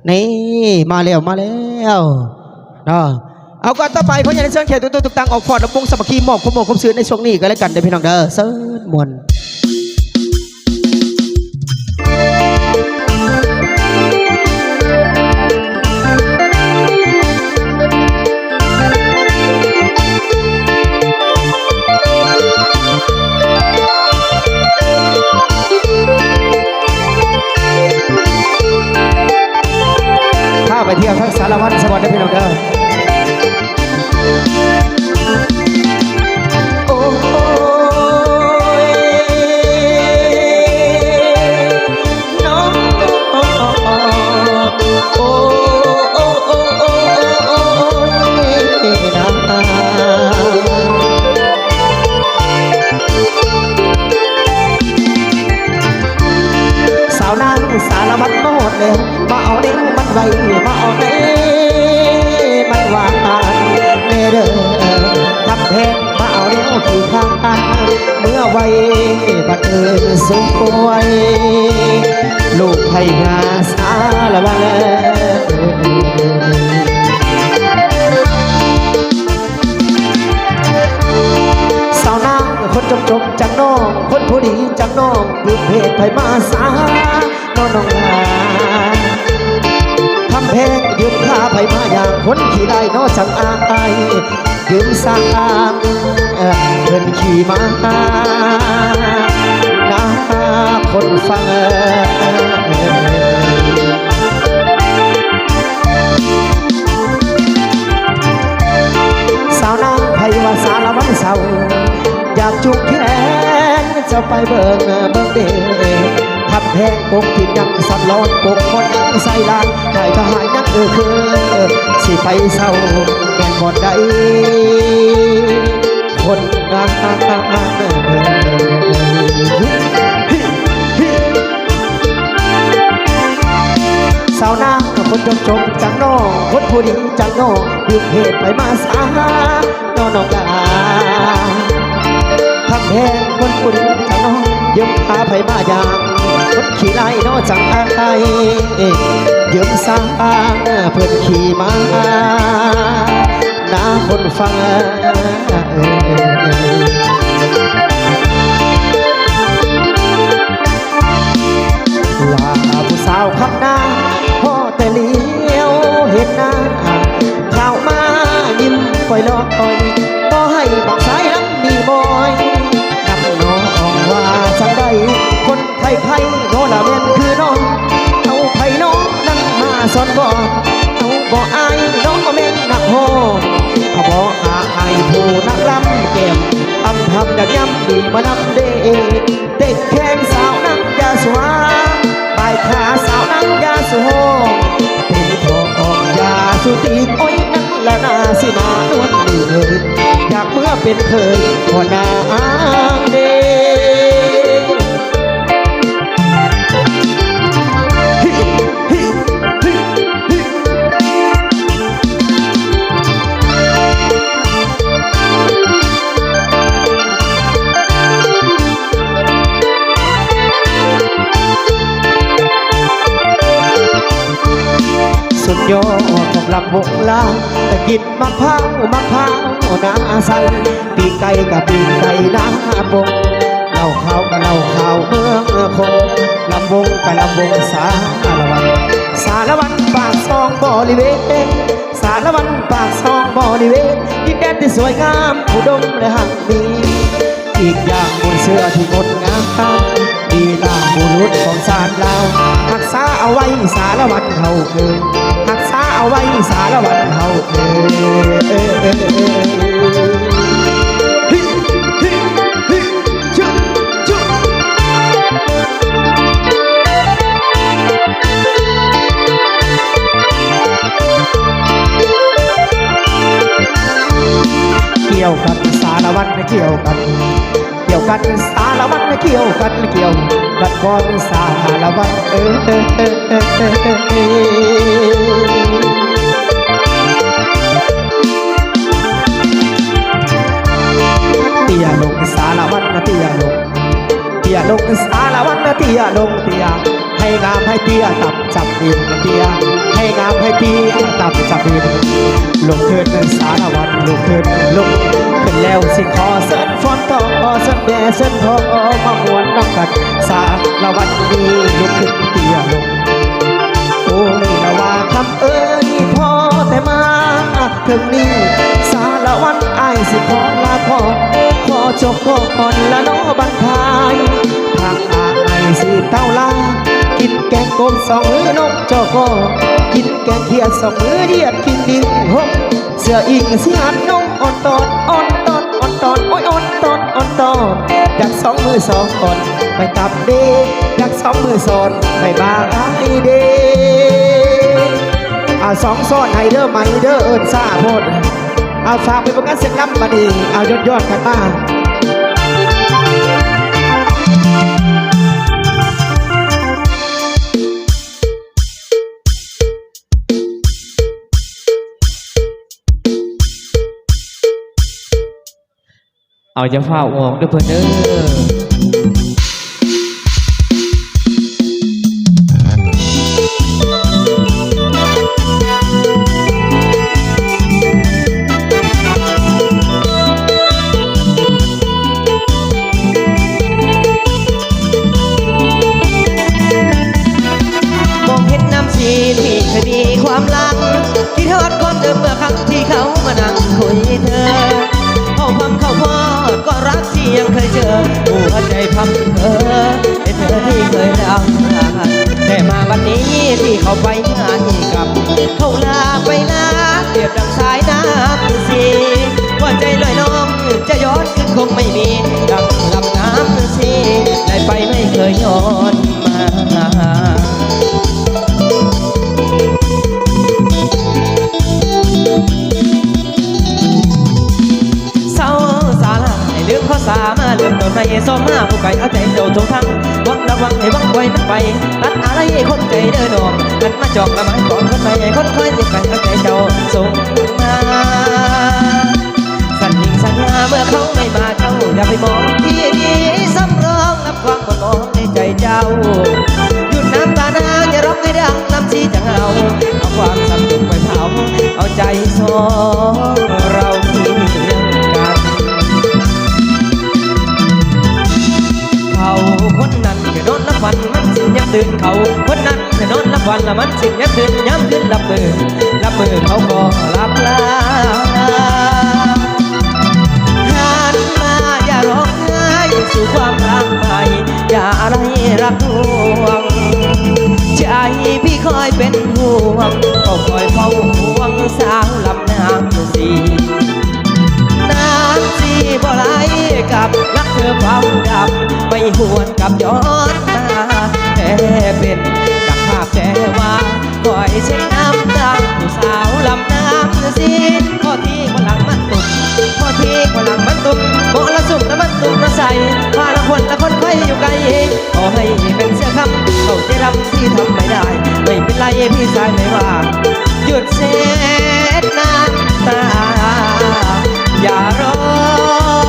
ນີ້ ມາແລ້ວ ມາແລ້ວເນາະ. ເອົາ ກ່ອນຕໍ່ໄປ ຂໍຢາກເຊີນແຂກທຸກໆ ທຸກທ່ານ ອອກຟ້ອນລຳວົງສາມັກຄີ ມອບຄວາມມ່ວນຄວາມຊື່ນໃນຊ່ວງນີ້ກໍແລ້ວກັນເດີພີ່ນ້ອງເດີ ເຊີນມ່ວນ. ພາໄປທ່ຽວທາງສາລະວັນຊະກ່ອນເດີພີ່ນ້ອງເດີ. ໂອ້ຍ ນ້ອງ ໂອ້ ໂອ້ ໂອ້ ໂອ້ ໂອ້ ໂອ້ຍ ນາງ ສາວນາງສາລະວັນມາຮອດແລ້ວ ມາເອົາແນວມັນໄວ ມາເອົາແນວມັນຫວານແດ່ເດີ ຄຳແພງ ມາເອົາແນວຂີ້ຄ້ານ ເມືອໄວບັດເອີຍສວຍ ລູກໄພຍາສາລະວັນ. ສາວນາງຄົນຈົບໆ ຈັ່ງນ້ອງ ຄົນຜູ້ດີຈັ່ງນ້ອງ ຄືເພດໃຜມາສາ ນ້ອງໆ ລາ ຄຳແພງຢືມຂ້າໃຜມາຢ່າງ ຄົນຂີ້ຮ້າຍເນາະຈັ່ງອາຍ ຢືມສ້າງ ເອີ ເພິ່ນຂີ່ມາ ນາຄົນຟັງ ເອີ ສາວນາງໄພວ່າສາລະວັນເສົ້າ ຢາກຈູງແຂນເຈົ້າໄປເບິ່ງ ເບິ່ງເດ ຄຳແພງກົກທີ່ຍັງສັນຫຼອນ ປົກຄົນໃສ່ລານ ໃຫ້ທະຫານຍັງເອີເຄີ ຊິໄປເຊົ່າແມ່ນບ່ອນໃດ ຄົນງາມ ສາວນາງຄົນຈົນໆ ຈັ່ງນ້ອງ ຄົນຜູ້ດີຈັ່ງນ້ອງ ຢູ່ເຂດໄປມາສາ ນ້ອງ ນ້ອງຫຼາ ຄຳແພງຄົນບຸນຈະນ້ອງ ຢືມພາໃຜມາຢ່າງ ຄົນຂີ້ຮ້າຍເນາະຈັ່ງອ້າຍ ຢືມຊ້າງເພິ່ນຂີ່ມາ ໜ້າຄົນຟັງ ວ່າຜູ້ສາວຄຳນາ ພໍແຕ່ລຽວເຫັນໜ້າ ຂາວມາຍິ້ມປອຍລອຍ ບໍ່ໃຫ້ບັກຊາຍລຳມີມອຍ ນຳນ້ອງວ່າຈັ່ງໃດ ຄົນໄທໆ ບໍ່ລະແມ່ນຄືນ້ອງ ເອົາໃຜນ້ອງນັ້ນມາສອນບອກ ເອົາບໍ່ອາຍ ນ້ອງບໍ່ແມ່ນນັກຮ້ອງ ເອົາບໍ່ອາຍຜູ້ນັກລຳແກ້ມ ອຳທຳດາກຍຳດີມານຳເດ ເຕັກແຂ້ງສາວນາງຢາສວາ ບາຍຂາສາວນາງຢາສວາ ເປັນຂອງຢາສຸຕີ ໂອ້ຍ ນັ້ນລະນາຊິມານວນເອີຍ ຢາກເມືອເປັນເຂີຍພໍ່ນາງເດ. ສຸດຍອດຂອງລຳວົງລາວ ໄປກິນມະພ້າວ ມະພ້າວໜ້າໃສ ປີ້ງໄກ່ກະປີ້ງໄກ່ໜ້າບົກ ເຫຼົ້າຂາວກະເຫຼົ້າຂາວເມືອງຄົງ ລຳວົງກະລຳວົງສາລະວັນ ສາລະວັນປາກຊ່ອງບໍລິເວນ ສາລະວັນປາກຊ່ອງບໍລິເວນ ດິນແດນທີ່ສວຍງາມ ອຸດົມ ແລະ ຮັ່ງມີ ອີກຢ່າງ ໝູນເຊື້ອທີ່ງົດງາມ ດີຕາມບຸລຸດຂອງຊາດລາວ ຮັກສາເອົາໄວ້ສາລະວັນເຮົາເອີຍ ຮັກສາເອົາໄວ້ສາລະວັນເຮົາເອີຍ ກ່ຽວກັນສາລະວັນ ກ່ຽວກັນ ກ່ຽວກັນສາລະວັນ ກ່ຽວກັນ ກ່ຽວກັນກ່ອນສາລະວັນເອີຍ ເຕ້ຍລົງສາລະວັນ ເຕ້ຍລົງ ເຕ້ຍລົງສາລະວັນ ເຕ້ຍລົງ ເຕ້ຍ ໃຫ້ງາມໃຫ້ເຕ້ຍ ຕ່ຳຈຳດິນ ເຕ້ຍ ໃຫ້ ງາມໃຫ້ຕີຕາມສະເພດ ລຸກຂຶ້ນສາລະວັນ ລຸກຂຶ້ນ ລຸກຂຶ້ນແລ້ວຊິຂໍເຊີນຟ້ອນຕໍ່ ເຊີນແດ່ເຊີນພໍ ມາມ່ວນນຳກັນ ສາລະວັນນີ້ ລຸກຂຶ້ນເຕີຍລົງ ໂອ້ຍ ລະວ່າຄຳເອີ້ນພໍແຕ່ມາ ເຖິງນີ້ ສາລະວັນອ້າຍຊິຂໍລາກ່ອນ ຂໍຈົບກ່ອນລະເນາະບັນທາຍ ທາງອ້າຍຊິເຕົ້າລາ ກິນແກງກົບສອງມື້ນົກຈໍກໍ ກິນແກງຂຽດສອງມື້ດຽດກິນດິນຫົກ ເສືອອີງຊິຫັດນົມອ່ອນຕອນ ອ່ອນຕອນ ອ່ອນຕອນ ໂອ້ຍ ອ່ອນຕອນ ອ່ອນຕອນ ຈັກສອງມື້ສອງຕອນ ໄປກັບເດ ຈັກສອງມື້ສອນ ໄປບາຍເດ. ອາ ສອງຊ້ອນໃຫ້ເດີ ໃໝເດີ ເອີ້ນຊ້າໂພດ. ອາ ຝາກໄປເບິ່ງງານສຽງລຳບາດນີ້ ເອົາ ຍ້ອນໆກັນມາ. ເອົາ ຢ່າຟ້າວອອກເດີເພິ່ນເດີ. ມອງເຫັນນ້ຳສີທີ່ເຄີຍມີຄວາມຫຼັງ ຄິດຮອດກ່ອນເດີເມື່ອຄັ້ງທີ່ເຂົາມານັ່ງຄຸຍເທີ ເຂົ້າພຳເຂົ້າພອດກໍລັກທີ່ຍັງເຄີຍເຈີ ຫົວໃຈພຳເພີເປັນເທີທີ່ເຄີຍດຳ ແຕ່ມາບັດນີ້ທີ່ເຂົາໄປຫາທີ່ກັບ ເຂົາລາໄປນາ ປຽບດັ່ງສາຍນ້ຳສີ ຫົວໃຈລອຍລ່ອງຈະຍ້ອນຄືນຄົງໄມ່ມີ ດັ່ງລຳນ້ຳສີ ໄຫຼໄປໄມ່ເຄີຍຍ້ອນມາ. ເຊົາສາລາຍ ລືມຂໍ້ສາ ມາເລີ່ມຕົ້ນໃໝ່ ຊອກຫາຜູ້ໄກ ເອົາໃຈເຈົ້າທົ່ງທັງ ຫວັງລະວັງໃຫ້ຫວັງປ່ອຍມັນໄປ ຕັດອາໄລຄົນໃຈເດີນ້ອງ ຫັນມາຈອງລະໝາຍຂອງຄົນໃໝ່ ຄົນຄອຍເຈັບໄປ ເອົາໃຈເຈົ້າສົ່ງມາ. ສັນຍິງສັນຍາເມື່ອເຂົາໄມ່ມາ ເຈົ້າຢ່າໄປມອງທີ່ດີ ສຳລອງ ຄວາມໝົດໝອງໃນໃຈເຈົ້າ ຢຸດນ້ຳຕານາງ ຢ່າຮ້ອງໃຫ້ດັງ ນ້ຳສີຈະເຫງົາ ເອົາຄວາມຊ້ຳທຸກໄປເຜົາ ເອົາໃຈສອງເຮົາຄຽງກັນ. ເຂົາຄົນນັ້ນແຄ່ນອນຫຼັບຝັນ ມັນຊິນຍາມຕື່ນ ເຂົາຄົນນັ້ນແຄ່ນອນຫຼັບຝັນ ລະມັນຊິນຍາມຕື່ນ ຍາມຄືນຫຼັບມື້ ຫຼັບມື້ເຂົາກໍຫຼັບລາ. ຫັນມາຢ່າຮ້ອງໄຫ້ ສູ່ຄວາມຮັກໃໝ່ຢ່າໄດ້ລັກລວງ ໃຈພີ່ຄອຍເປັນຫ່ວງ ກໍຄອຍເຝົ້າຫ່ວງສາວລຳນ້ຳສີ ນ້ຳສີບໍ່ໄຫຼກັບ ຮັກເທີເຝົ້າດຳ ໄໝ້ຫວນກັບຍ້ອນມາ ແຕ່ເປັນດັ່ງພາບແຕ່ວ່າ ຄອຍເຊັດນ້ຳຕາ ຜູ້ສາວລຳນ້ຳສີ ພໍທີ່ຄົນຫຼັງມັນຕຸກ ພໍທີ່ຄົນຫຼັງມັນຕຸກ ເໝາະລະສຸມລະມັນຕຸກນະໃສ ພາລະຄົນລະຄົນໄຂ້ຢູ່ໄກ ຂໍໃຫ້ເປັນເສື້ອຄຳ ເຂົ້າໃຈດຳທີ່ທຳໄມ່ໄດ້ ໄມ່ເປັນໄລພີ່ຊາຍໄມ່ວ່າ ຢຸດເຊັດນ້ຳຕາ ຢ່າຮ້ອງ